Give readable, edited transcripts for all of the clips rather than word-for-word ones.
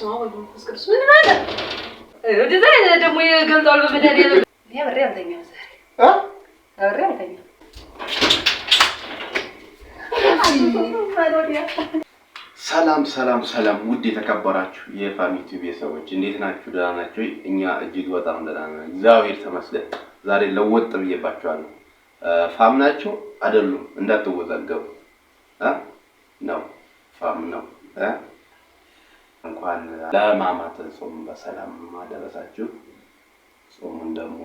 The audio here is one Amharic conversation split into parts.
በመንፈስ ቅዱስ ምን ማለት ወደዛ ደግሞ ይገልጠዋል። በመድኃኒዓለም እኔ አብሬ አልተኛም ዛሬ አብሬ አልተኛም። ሰላም ሰላም ሰላም፣ ውድ የተከበራችሁ የፋሚ ቲቪ ቤተሰቦች እንዴት ናችሁ? ደህና ናችሁ? እኛ እጅግ በጣም ደህና ነን፣ እግዚአብሔር ተመስገን። ዛሬ ለወጥ ብዬባችኋለሁ። Fam ናቸው አይደሉም እንዳትወዛገቡ ነው፣ fam ነው። እንኳን ለሕማማተ ጾም በሰላም አደረሳችሁ። ጾሙን ደግሞ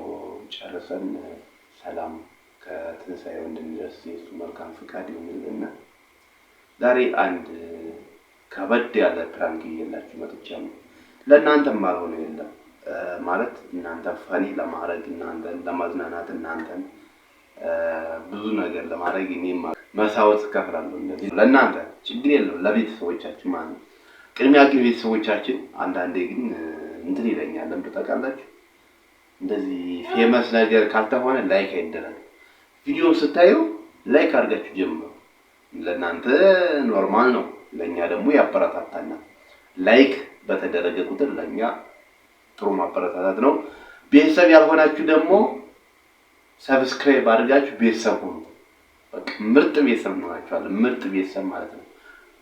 ጨርሰን ሰላም ከትንሳኤው እንድንደርስ የእሱ መልካም ፍቃድ ይሁንልና ዛሬ አንድ ከበድ ያለ prank ይዤላችሁ መጥቻለሁ። ለእናንተም አልሆነ የለም ማለት እናንተን funny ለማድረግ፣ እናንተን ለማዝናናት፣ እናንተን ብዙ ነገር ለማድረግ እኔም መስዋዕት እከፍላለሁ። እንደዚህ ለእናንተ ችግር የለም፣ ለቤተሰቦቻችን ማለት ነው። ቅድሚያ ግን ቤተሰቦቻችን፣ አንዳንዴ ግን እንትን ይለኛል። ለምን ታውቃላችሁ? እንደዚህ famous ነገር ካልተሆነ like አይደረግም። ቪዲዮ ስታዩ like አድርጋችሁ ጀምሩ። ለእናንተ normal ነው፣ ለእኛ ደግሞ ያበረታታናል። Like በተደረገ ቁጥር ለእኛ ጥሩ ማበረታታት ነው። ቤተሰብ ያልሆናችሁ ደግሞ subscribe አድርጋችሁ ቤተሰብ ሁኑ። በቃ ምርጥ ቤተሰብ እንሆናችኋለን። ምርጥ ቤተሰብ ማለት ነው።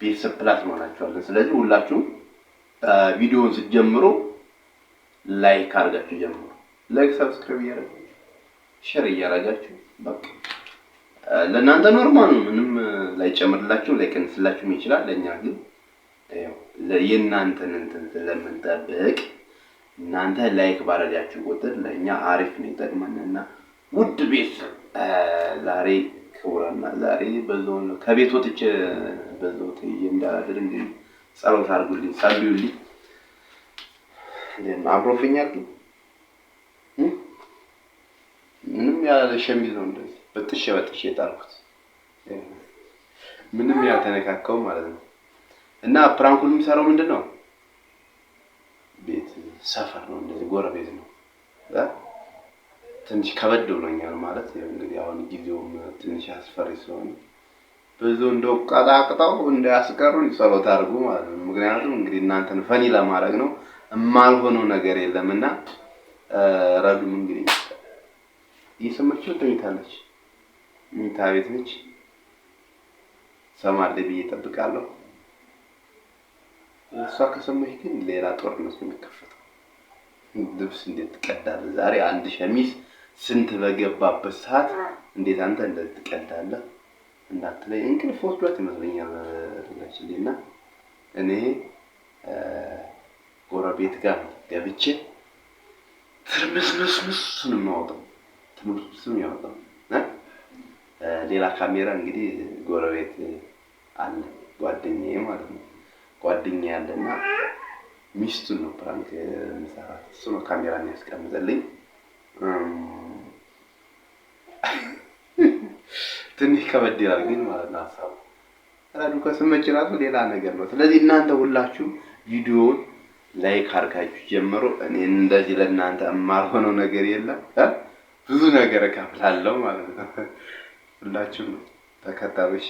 ቤተሰብ plus እንሆናችኋለን። ስለዚህ ሁላችሁም ቪዲዮውን ስትጀምሩ like አድርጋችሁ ጀምሩ። Like፣ subscribe እያደረጋችሁ፣ share እያደረጋችሁ በቃ ለእናንተ normal ነው። ምንም ላይጨምርላችሁ ላይቀንስላችሁም ይችላል። ለእኛ ግን የእናንተን እንትን ስለምንጠብቅ እናንተ like ባረጋችሁ ቁጥር ለእኛ አሪፍ ነው፣ ይጠቅመንና ውድ ቤተሰብ ዛሬ ክቡራና ዛሬ በዛው ነው ከቤት ወጥቼ በዛው ተይዤ እንዳላድር እንግዲህ ጸሎት አድርጉልኝ፣ ጸልዩልኝ። አምሮብኛል ግን ምንም ያለ ሸሚዝ ነው እንደዚህ በጥሼ በጥሼ የጣልኩት፣ ምንም ያልተነካከው ማለት ነው። እና prank ኡን የሚሰራው ምንድን ነው? ቤት ሰፈር ነው፣ እንደዚህ ጎረቤት ነው። ትንሽ ከበድ ብሎኛል ማለት እንግዲህ አሁን ጊዜውም ትንሽ አስፈሪ ስለሆነ ብዙ እንደው ቀጣቅጠው እንዳያስቀሩን ጸሎት አድርጉ ማለት ነው። ምክንያቱም እንግዲህ እናንተን funny ለማድረግ ነው፣ የማልሆነው ነገር የለም። እና ረዱም እንግዲህ እየሰማችሁ ተኝታለች። መኝታ ቤት ነች። ሰማለች ብዬ እጠብቃለሁ። እሷ ከሰማች ግን ሌላ ጦርነት ነው የሚከፈተው። ልብስ እንዴት ትቀዳለህ? ዛሬ አንድ ሸሚዝ ስንት በገባበት ሰዓት እንዴት አንተ እንደዚህ ትቀዳለህ እንዳትለኝ እንቅልፍ ወስዷት ይመስለኛል። እና እኔ ጎረቤት ጋር ገብቼ ትርምስምስምስ ነው የማወጣው፣ ትርምስምስ ያወጣው። ሌላ ካሜራ እንግዲህ ጎረቤት አለ፣ ጓደኛዬ ማለት ነው። ጓደኛዬ አለና ሚስቱን ነው prank የምሰራት። እሱ ነው ካሜራ የሚያስቀምጥልኝ። ትንሽ ከበድ ይላል ግን ማለት ነው ሀሳቡ። ረዱ ከስመች ራሱ ሌላ ነገር ነው። ስለዚህ እናንተ ሁላችሁ ቪዲዮውን like አድርጋችሁ ጀምሮ እኔ እንደዚህ ለእናንተ የማልሆነው ነገር የለም፣ ብዙ ነገር እከፍላለሁ ማለት ነው። ሁላችሁም ተከታዮች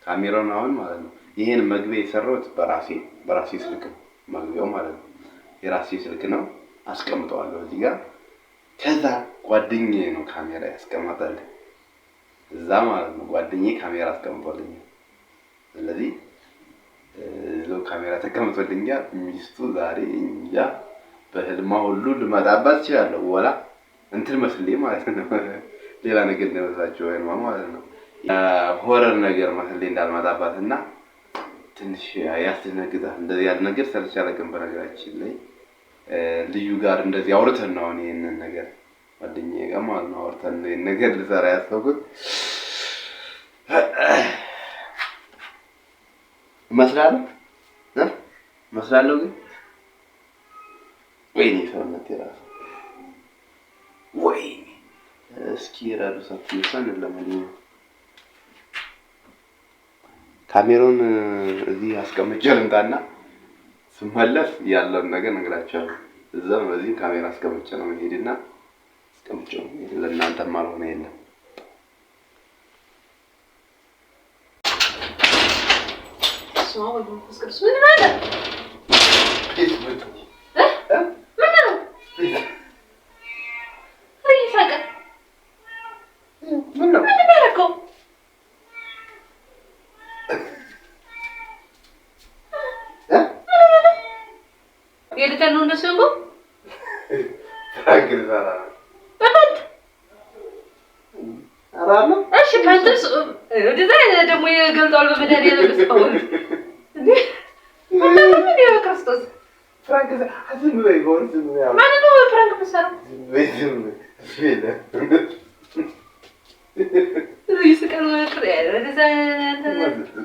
ካሜራውን አሁን ማለት ነው ይሄን መግቢያ የሰራሁት በራሴ በራሴ ስልክ ነው። መግቢያው ማለት ነው የራሴ ስልክ ነው፣ አስቀምጠዋለሁ እዚህ ጋር። ከዛ ጓደኛዬ ነው ካሜራ ያስቀመጠልኝ እዛ ማለት ነው። ጓደኛዬ ካሜራ አስቀምጦልኛል። ስለዚህ እዛው ካሜራ ተቀምጦልኛል። ሚስቱ ዛሬ እንጃ በህልማ ሁሉ ልመጣባት እችላለሁ። ወላ እንትን መስሌ ማለት ነው፣ ሌላ ነገር እንደመስላችሁ ህልማ ማለት ነው። Horror ነገር መስሌ እንዳልመጣባት እና ትንሽ ያስደነግጣል። እንደዚህ ያለ ነገር ሰርቼ አላውቅም። በነገራችን ላይ ልዩ ጋር እንደዚህ አውርተን ነው አሁን ይሄንን ነገር ጓደኛዬ ጋር ማለት ነው አውርተን ነው ይሄን ነገር ልሰራ ያሰብኩት። እመስላለሁ እመስላለሁ ግን ወይኔ ሰውነት የራሱ ወይኔ። እስኪ ረዱ ሰፊ ለማንኛውም ካሜራውን እዚህ አስቀምጬ ልምጣና ስመለስ ያለውን ነገር እነግራቸዋለሁ። እዛም በዚህ ካሜራ አስቀምጬ ነው የምሄድና አስቀምጬ ነው የምሄድ። ለእናንተም አልሆነ የለም። ምን ማለት ምን ነው ይሳቀ? ምን ነው ምንድን ነው ያደረገው? የልተን ነው እንደሱ ያንጎ prank ልሰራ ነው። በፓንት ኧረ አለ እሺ፣ ፓንትስ ወደዛ ደግሞ የገልጧል በመድኃኒዓለም እንዴ ምን ክርስቶስ prank ዝም በይ በእውነት ዝም በይ። ማንን ነው prank የምትሰራው? ዝም በይ ዝም በይ እሱ የለም። ይስቃል ወደዛ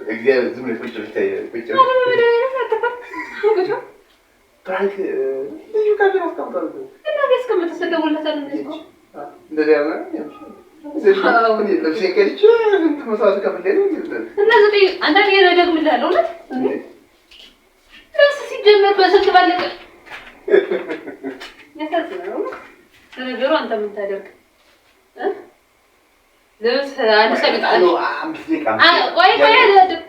እግዚአብሔር ዝም በይ ቁጭ በይ ቁጭ በይ። prank ልዩ ካሜራ አስቀምጧል እኮ። እና ቢያስቀምጥ ስደውልለታል እንደዚህ እኮ እንደዚህ ያለ ልብሴን ቀድቼ ስንት መስዋዕት ከፍሌ ነው እንዴ? እና ዘጠኝ አንዳንዴ እደግምልሃለሁ። እውነት ልብስ ሲጀመር በስልክ ባለቀ ያሳዝናል። እውነት ለነገሩ አንተ ምን ታደርግ ልብስ አንድ ሰው አምስት ደቂቃ ቆይ ቆይ አይደለም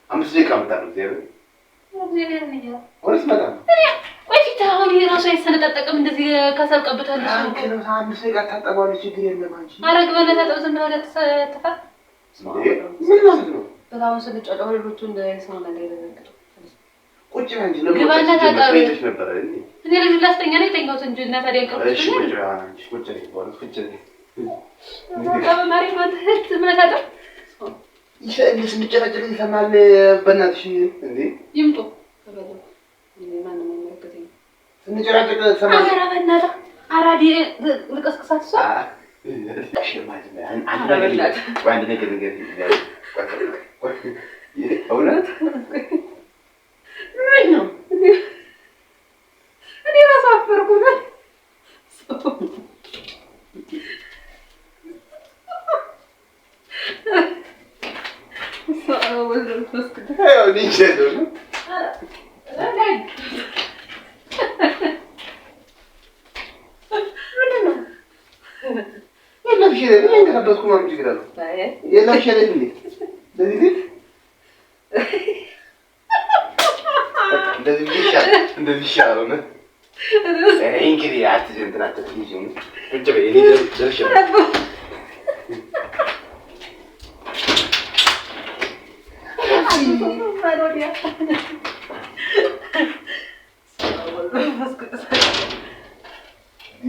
5 ደቂቃ እመጣለሁ። እግዚአብሔር እግዚአብሔር ነው እውነት እመጣለሁ። ቆይ ፊትህ አሁን የራሱ አይሰነጣጠቅም? እንደዚህ ከሰል ቀብተሃል። prank ነው። 5 ደቂቃ ታጠባለህ፣ ችግር የለም። አንቺ አረግ በእናትህ ታጠብ፣ ዝም ብለህ ትፋ። ምን ማለት ነው? በጣም ስንጫጫ ሌሎቹ እንዳይሰማና እንዳይደነግጡ ቁጭ በይ አንቺ። ለምን ግባና ወጣሽ? ታጠቢ። ተኝተሽ ነበር አይደል? እኔ ልጁን ላስተኛ ነው የተኛሁት እንጂ እና ታዲያ እንቅልፍ እሺ ቁጭ በይ አሁን አንቺ ቁጭ በይ በእውነት ቁጭ በይ። በማርያም አንተ ዝም ብለህ ታጠብ። ስንጨራጨር ይሰማል። በእናትሽ እንዴ ይምጡ ማንም አይመለከተኝም። ስንጨራጨር ይሰማል። ኧረ በእናትህ አራዲ ልቀስቅሳት እሷ አንድ ነገር እውነት ምን ነው? እኔ እራሱ አፈርኩ።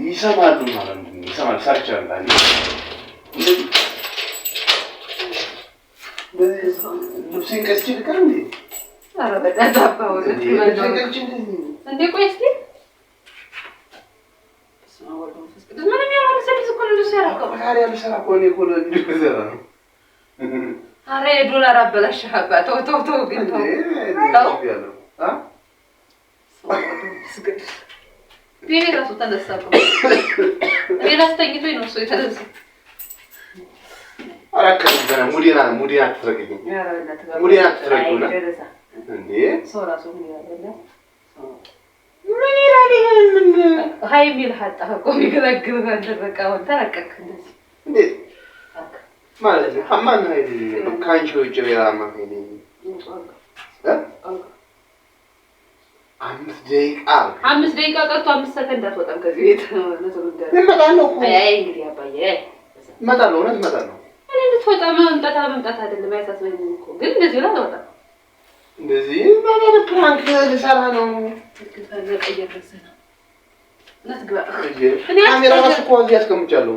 ይሰማሉ ማለት ነው። ይሰማሉ። ልብሴን ቀስቼ ልቀር እንዴ? እንዴ ቆይ እስኪ ምንም ያልሆነ ሰርቪስ እኮ ነው እንደሱ ያደረገው። ኧረ የዶላር አበላሸህ አባ። ተው ተው ተው ግን ተው። ቤቢ እራሱ ተነሳ እኮ። እኔ ላስተኝቶኝ ነው እሱ የተነሳው። ሙዴን አትስረቅኝ። ሙዴን አትስረቂው እና እንዴ ሰው እራሱ ምን ይላል? ምን ይላል? ይሄ ምን ሀይ የሚል አጣህ እኮ የሚገላግልህ አንተ። በቃ አሁን ተረቀቅክ እንደዚህ እንዴት ማለት ነው? ማን ሀይል ከአንቺ ውጭ ሌላ ማን ሀይል? 5 ደቂቃ 5 ደቂቃ ቀርቶ 5 ሰከንድ አትወጣም ከዚህ ቤት። እመጣለሁ እኮ። አይ እንግዲህ አባዬ እመጣለሁ፣ እውነት እመጣለሁ። እኔ እንድትወጣ መምጣት አይደለም አያሳስበኝም እኮ ግን እንደዚህ ብላ አትወጣም። እንደዚህ ማለት prank ልሰራ ነው። ካሜራ እራሱ እኮ እዚህ አስቀምጫለሁ።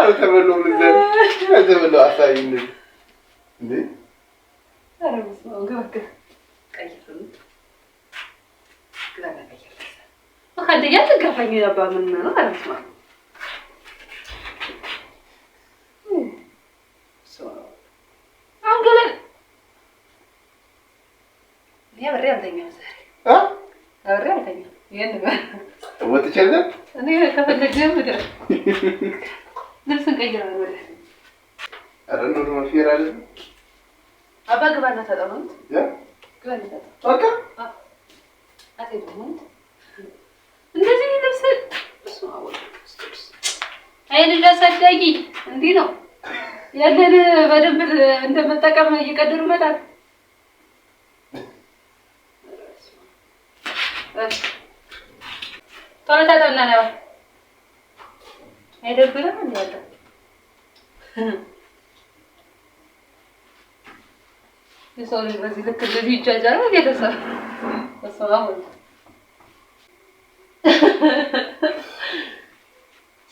አልተበላሁም። አልተበላሁም። አሳይኝ እንዴ! ኧረ በስመ አብ ግባ ግባ። ቀይር አንደኛ ትገፋኝ አባ ምን ነው? ኧረ በስመ አብ አሁን ገለል እኔ አብሬ አልተኛም ዛሬ አብሬ አልተኛም። ይሄን ወጥቼ የለም እኔ ከፈለግህ ልብስ እንቀይራለን። ወደ ኧረ normal ፌር አለ አባ ግባና ታጠብ ነው ግባና ታጠብ። በቃ አትሄድም እንደዚህ ልብስ አይ ልጅ አሳዳጊ እንዲህ ነው። ያለን በደንብ እንደመጠቀም እየቀደሩ መጣል። ቶሎ ታጠብና ነው። አይደብርም እንዴ? ያለ የሰው ልጅ በዚህ ልክ እንደዚህ ይጃጃላል? ቤተሰብ በስመ አብ ወልድ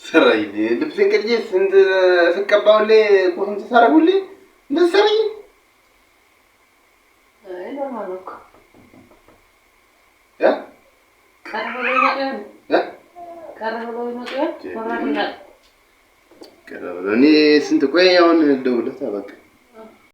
ሰራይ ልብሴን ቀድጄ ስንት ስቀባው ሁሌ ቁስም ተሳረጉ ሁሌ እንደዚህ ሰራይ። አይ normal ነው እኮ። እ ቀረ ብሎ ይመጡ ይሆን? እ ቀረ ብሎ ይመጡ ይሆን? መብራት እንዳለ ቀረ ብሎ እኔ ስንት ቆይ አሁን ልደውልለት በቃ።